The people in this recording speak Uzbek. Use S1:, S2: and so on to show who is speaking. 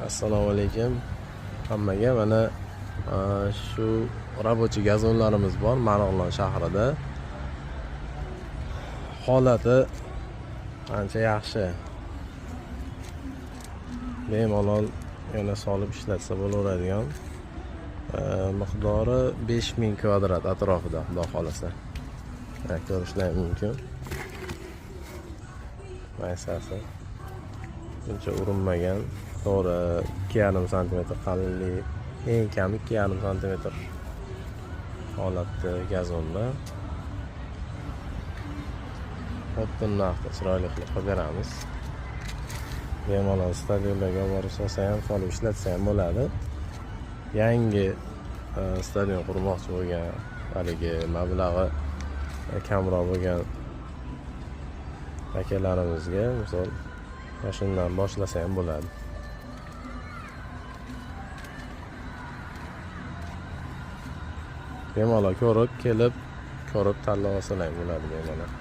S1: Assalomu alaykum hammaga. Mana shu рабочий gazonlarimiz bor Marg'ilon shahrida. Holati ancha yaxshi. Bemalol yana solib ishlatsa bo'laveradigan. Miqdori 5000 kvadrat atrofida, xudo xolasa. Ko'rishlar mumkin. Maysasi buncha urinmagan. To'g'ri, 2,5 santimetr qalinlik, eng kami 2,5 santimetr holatda gazonda. Xuddi narxda chiroyli qilib qilib beramiz. Bemalol stadionlarga borib solsa ham, solib ishlatsa ham bo'ladi. Yangi stadion qurmoqchi bo'lgan, haligi mablag'i kamroq bo'lgan akalarimizga misol shundan boshlasa ham bo'ladi. Bemalol ko'rib, kelib, ko'rib tanlab olsalar ham bo'ladi bemalol.